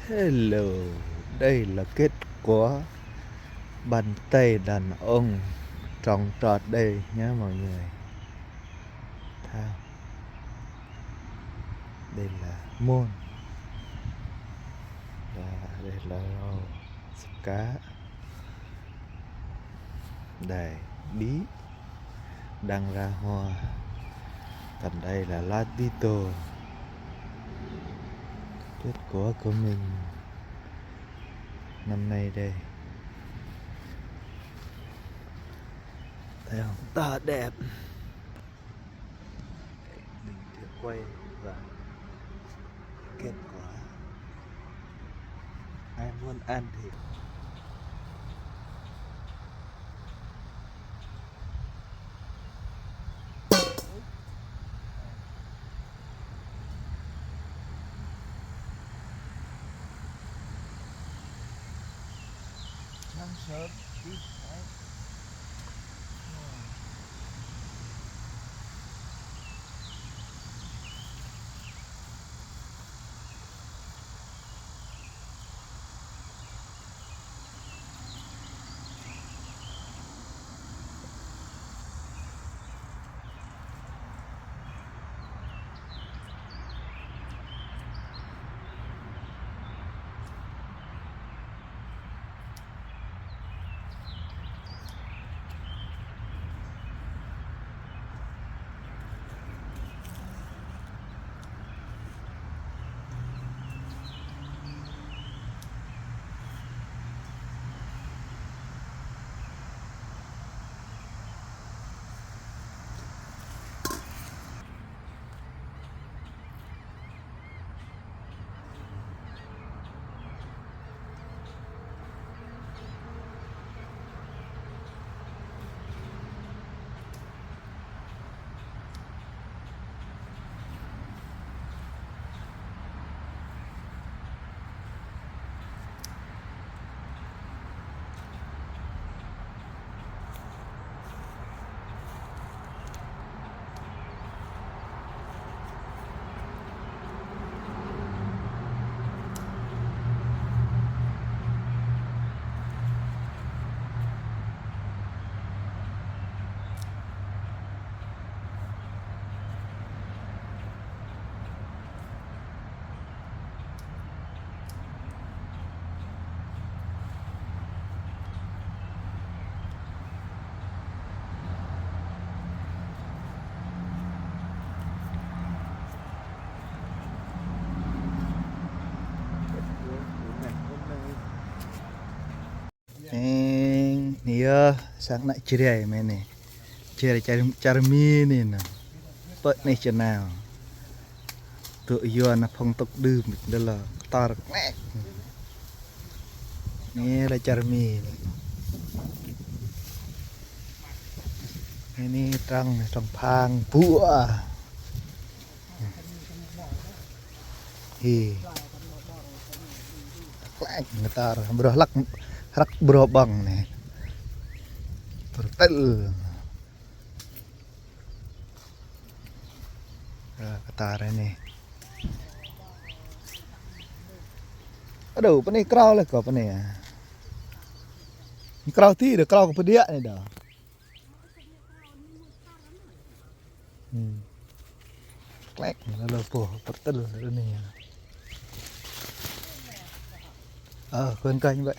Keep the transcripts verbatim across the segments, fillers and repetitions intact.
Hello, đây là kết quả bàn tay đàn ông trồng trọt đây nhé mọi người. Thấy không? Đây là môn. Và đây là cá. Đây, bí đang ra hoa. Còn đây là lá tía tô. Kết quả của mình năm nay đây. Thấy không? To đẹp. Mình sẽ quay và kết quả. Ai muốn ăn thì sáng sớm. Eng, anai yơh, sang ană Jrai mơ̆n anai. Jrai čar, čar Mi anai nă. Pơ anai čơnao. Tŭ yua ană phŏng tŭk đưm, dơlă kơtar klek. Anai lĕ čar Mi anai. Anai, anai trăng, trăng phang, buă. Hĭ. Klek, kơtar, ƀrô hlăk, hrăk ƀrô ƀơ̆ng anai. Pơtĕl. Ơ, kơtar anai. Aduh, pơ anai krao lĕ kơ pơ anai. Krao ti dêh, krao kơ pơdiă anai dơ̆. Hmm. Klek, lalu pô, pơtĕl anai. Ơ, kơn kanh ƀĕ.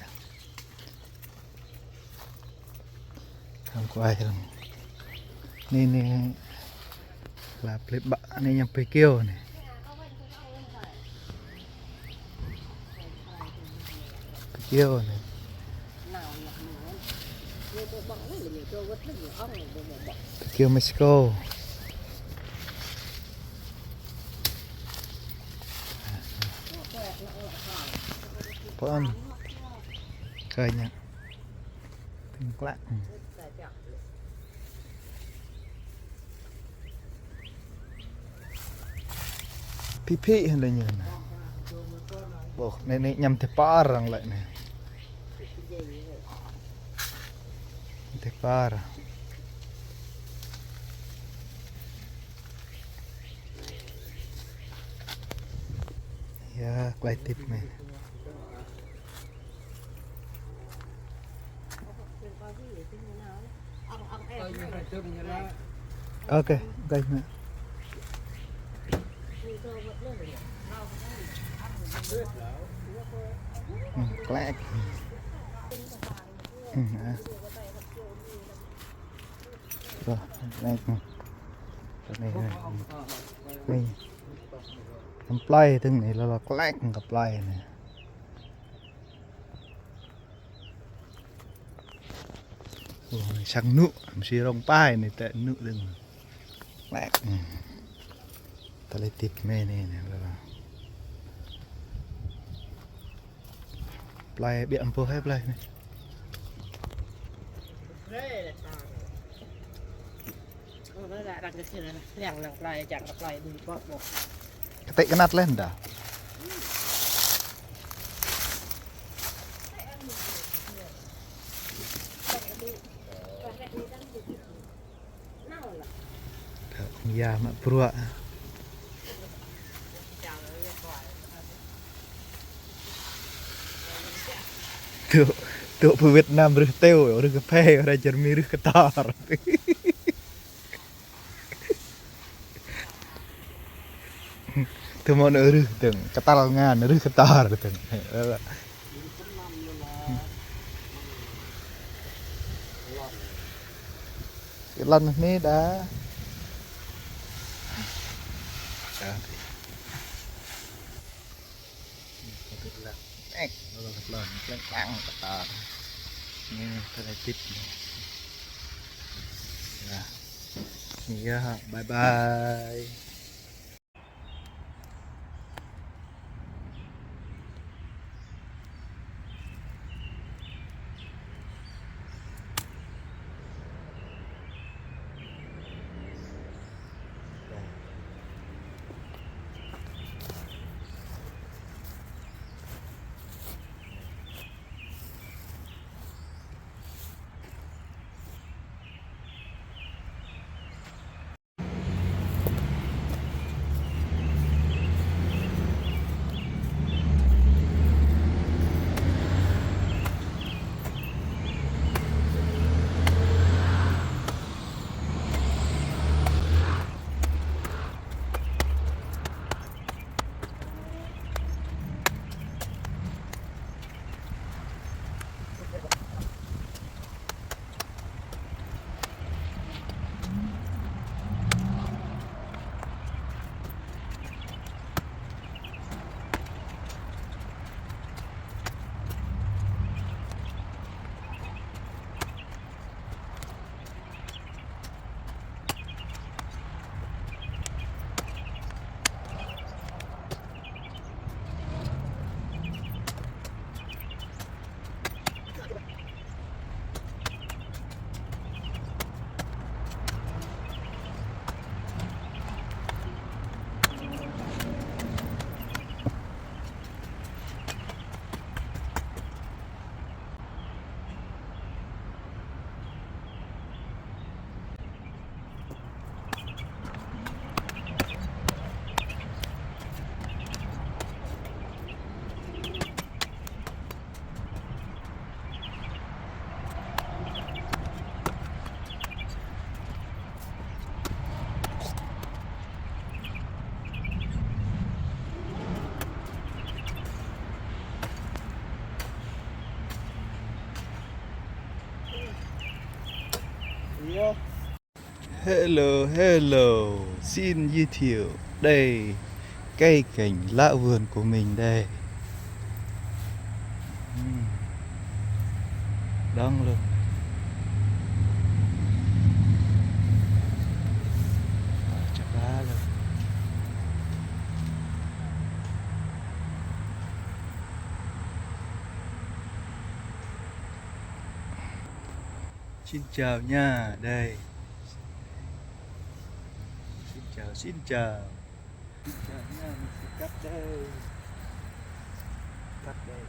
Hăng kuai hăng. Anai, anai. Lăp lĕ ƀă, anai ñu pơkiêu anai. Pơkiêu anai. Pơkiêu Mexico. Pơ̆n. Kơ ñu. Tơ̆ng klă. Phĭ phĭ hăng lĕ ñu anai. Ƀôh, anai, anai ñăm tơpar arăng lĕ anai. Tơpar. Yơh, klai tip anai. Ok, ok. Ừ, klek. Ừ, à. Rồi, klek. Rồi, anai, anai. Anăm plơi tơ̆ng anai, lŏ lŏ klek kơ plơi anai. Ơ, sang nŭ, mơsĭ rŏng pai anai tơ nŭ dơ̆ng. Mẹ. Tơlơi tĭp mơ̆n anai, anai, lŏ lŏ. Plơi ƀiă mơ̆n pô hai plơi anai. Kơtĭ kơnăt lĕ dah. Dah, ya, mă bruă. Tŭ, tŭ pơ Việt Nam rưh teo, rưh kơphê, ră čar Mi rưh kơtor. Tơmơ̆n rưh tơ̆ng, kơtăl ngăn, rưh kơtor tơ̆ng. Sĭ lŏn anai dah. Ek, lŏn, lŏn, lŏn, lŏn, kơtor. Anai, tơlơi tĭp. Nah. Iya, bye bye. Hello, hello. Xin giới thiệu. Đây, cái cảnh lá vườn của mình đây. Ừm. Đón luôn. Ờ, chắc lá luôn. Xin chào nha, đây. Xin chào, xin chào. Xin chào nha, mình sẽ cắt đây. Cắt đây.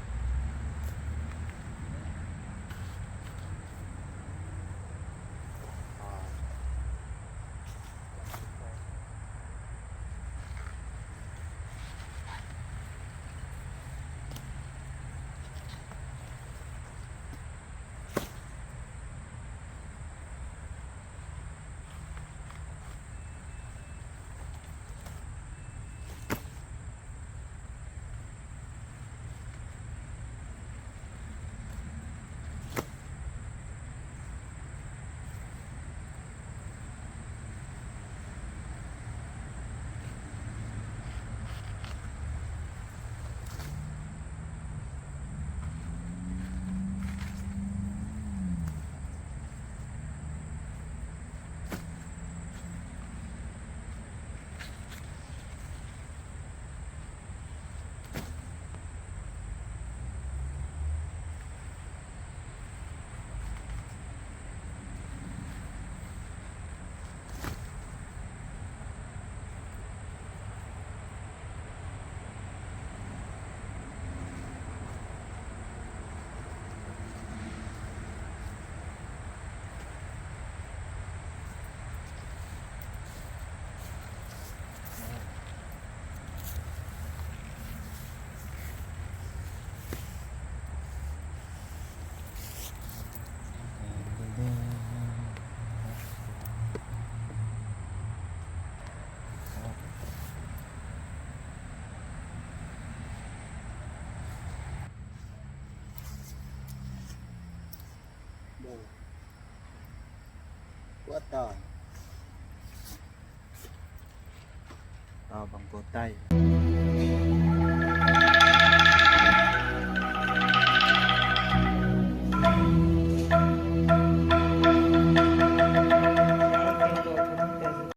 Tơ. Tơ bằng cô tay.